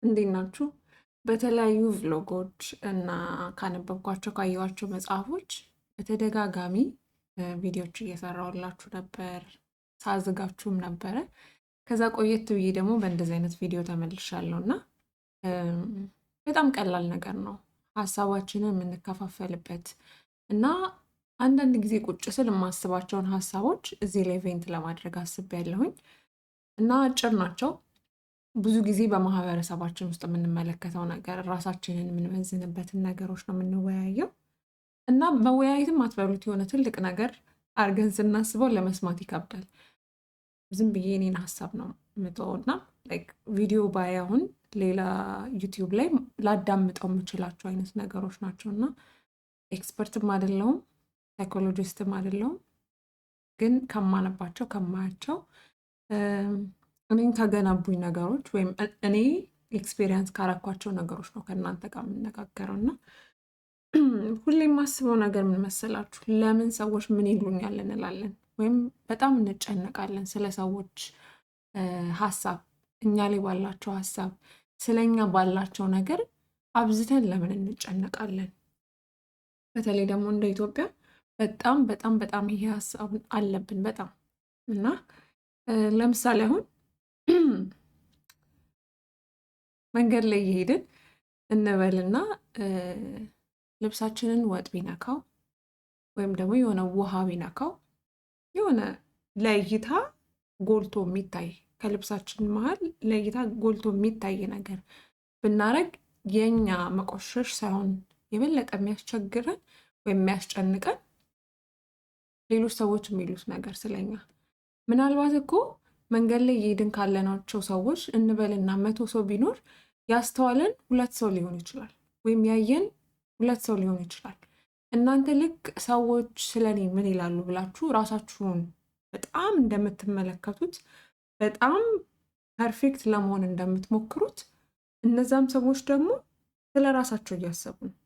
እንዴት ናችሁ? በተለያዩ vlog ኦች እና ካነበብኳቸው ካየኋቸው መጽሐፎች በተደጋጋሚ ቪዲዮዎች እየሰራሁላችሁ ነበር፣ ሳዝጋችሁም ነበረ። ከዛ ቆየት ብዬ ደግሞ በእንደዚህ አይነት ቪዲዮ ተመልሻለሁ እና በጣም ቀላል ነገር ነው ሀሳባችንን የምንከፋፈልበት እና አንዳንድ ጊዜ ቁጭ ስል የማስባቸውን ሀሳቦች እዚህ ላይ vent ለማድረግ አስቤያለሁኝ እና አጭር ናቸው። ብዙ ጊዜ በማህበረሰባችን ውስጥ የምንመለከተው ነገር ራሳችንን የምንመዝንበትን ነገሮች ነው የምንወያየው እና መወያየትም አትበሉት የሆነ ትልቅ ነገር አድርገን ስናስበው ለመስማት ይከብዳል። ዝም ብዬ እኔን ሀሳብ ነው የምተወው እና ቪዲዮ ባይ አሁን ሌላ ዩቲዩብ ላይ ላዳምጠው የምችላቸው አይነት ነገሮች ናቸው እና expert ም አይደለሁም፣ psychologist ም አይደለሁም። ግን ከማነባቸው፣ ከማያቸው፣ እኔን ከገነቡኝ ነገሮች ወይም እኔ experience ካረኳቸው ነገሮች ነው ከእናንተ ጋር የምነጋገረው። እና ሁሌ የማስበው ነገር ምን መሰላችሁ? ለምን ሰዎች ምን ይሉኛል እንላለን ወይም በጣም እንጨነቃለን ስለ ሰዎች ሀሳብ፣ እኛ ላይ ባላቸው ሀሳብ፣ ስለ እኛ ባላቸው ነገር አብዝተን ለምን እንጨነቃለን? በተለይ ደግሞ እንደ ኢትዮጵያ በጣም በጣም በጣም ይሄ ሀሳብ አለብን በጣም። እና ለምሳሌ አሁን መንገድ ላይ እየሄድን እንበልና ልብሳችንን ወጥ ቢነካው ወይም ደግሞ የሆነ ውሃ ቢነካው፣ የሆነ ለእይታ ጎልቶ የሚታይ፣ ከልብሳችን መሀል ለእይታ ጎልቶ የሚታይ ነገር ብናረግ የኛ መቆሸሽ ሳይሆን የበለጠ የሚያስቸግረን ወይም የሚያስጨንቀን ሌሎች ሰዎች የሚሉት ነገር ስለኛ። ምናልባት እኮ መንገድ ላይ እየሄድን ካለናቸው ሰዎች እንበልና 100 ሰው ቢኖር ያስተዋለን ሁለት ሰው ሊሆን ይችላል፣ ወይም ያየን ሁለት ሰው ሊሆን ይችላል። እናንተ ልክ ሰዎች ስለኔ ምን ይላሉ ብላችሁ ራሳችሁን በጣም እንደምትመለከቱት፣ በጣም perfect ለመሆን እንደምትሞክሩት፣ እነዛም ሰዎች ደግሞ ስለ ራሳቸው እያሰቡ ነው።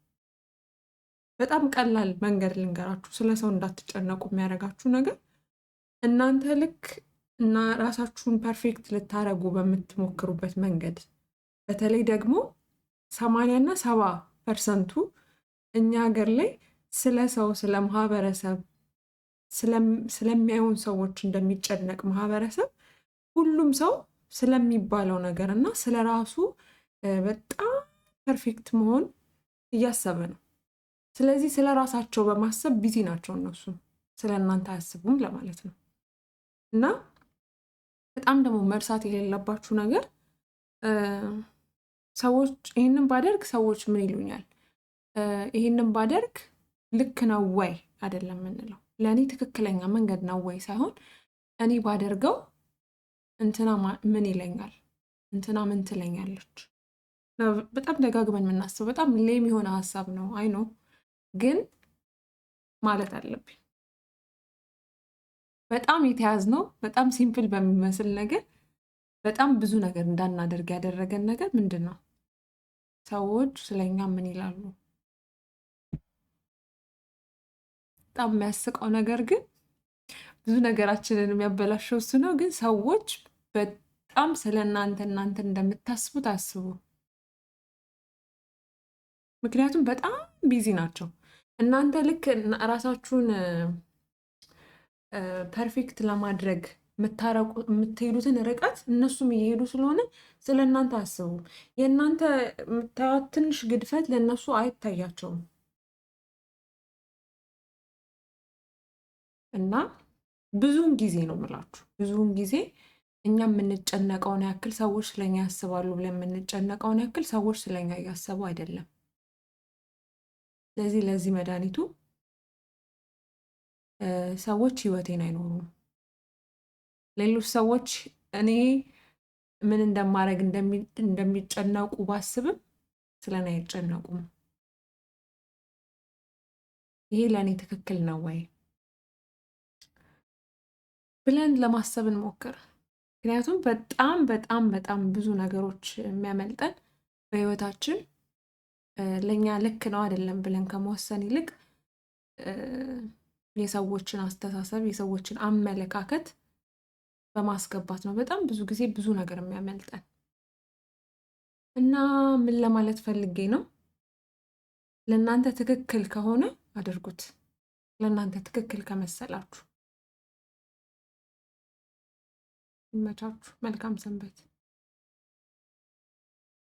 በጣም ቀላል መንገድ ልንገራችሁ፣ ስለ ሰው እንዳትጨነቁ የሚያደርጋችሁ ነገር፣ እናንተ ልክ እና ራሳችሁን perfect ልታረጉ በምትሞክሩበት መንገድ፣ በተለይ ደግሞ 80 እና 70% ኡ እኛ ሀገር ላይ ስለ ሰው፣ ስለ ማህበረሰብ፣ ስለሚያዩን ሰዎች እንደሚጨነቅ ማህበረሰብ፣ ሁሉም ሰው ስለሚባለው ነገር እና ስለ ራሱ በጣም perfect መሆን እያሰበ ነው። ስለዚህ ስለ ራሳቸው በማሰብ busy ናቸው እነሱ፣ ስለ እናንተ አያስቡም ለማለት ነው። እና በጣም ደግሞ መርሳት የሌለባችሁ ነገር፣ ሰዎች ይህንን ባደርግ ሰዎች ምን ይሉኛል፣ ይህንን ባደርግ ልክ ነው ወይ አይደለም የምንለው፣ ለእኔ ትክክለኛ መንገድ ነው ወይ ሳይሆን እኔ ባደርገው እንትና ምን ይለኛል፣ እንትና ምን ትለኛለች። በጣም ደጋግመን የምናስበው በጣም lame የሆነ ሀሳብ ነው። I know፣ ግን ማለት አለብኝ። በጣም የተያዝነው በጣም simple በሚመስል ነገር በጣም ብዙ ነገር እንዳናደርግ ያደረገን ነገር ምንድን ነው? ሰዎች ስለኛ ምን ይላሉ? በጣም የሚያስቀው ነገር ግን ብዙ ነገራችንን የሚያበላሸው እሱ ነው። ግን ሰዎች በጣም ስለ እናንተ እናንተ እንደምታስቡት አስቡ። ምክንያቱም በጣም busy ናቸው። እናንተ ልክ ራሳችሁን perfect ለማድረግ የምትሄዱትን ርቀት እነሱም እየሄዱ ስለሆነ ስለ እናንተ አያስቡም። የእናንተ የምታዩት ትንሽ ግድፈት ለእነሱ አይታያቸውም። እና ብዙውን ጊዜ ነው የምላችሁ፣ ብዙውን ጊዜ እኛ የምንጨነቀውን ያክል፣ ሰዎች ስለኛ ያስባሉ ብለን የምንጨነቀውን ያክል ሰዎች ስለኛ እያሰቡ አይደለም። ስለዚህ ለዚህ መድኃኒቱ ሰዎች ህይወቴን አይኖሩም። ሌሎች ሰዎች እኔ ምን እንደማደርግ እንደሚጨነቁ ባስብም ስለኔ አይጨነቁም። ይሄ ለእኔ ትክክል ነው ወይ ብለን ለማሰብ እንሞክር። ምክንያቱም በጣም በጣም በጣም ብዙ ነገሮች የሚያመልጠን በህይወታችን ለእኛ ልክ ነው አይደለም ብለን ከመወሰን ይልቅ የሰዎችን አስተሳሰብ፣ የሰዎችን አመለካከት በማስገባት ነው በጣም ብዙ ጊዜ ብዙ ነገር የሚያመልጠን። እና ምን ለማለት ፈልጌ ነው፣ ለእናንተ ትክክል ከሆነ አድርጉት። ለእናንተ ትክክል ከመሰላችሁ። ይመቻችሁ። መልካም ሰንበት።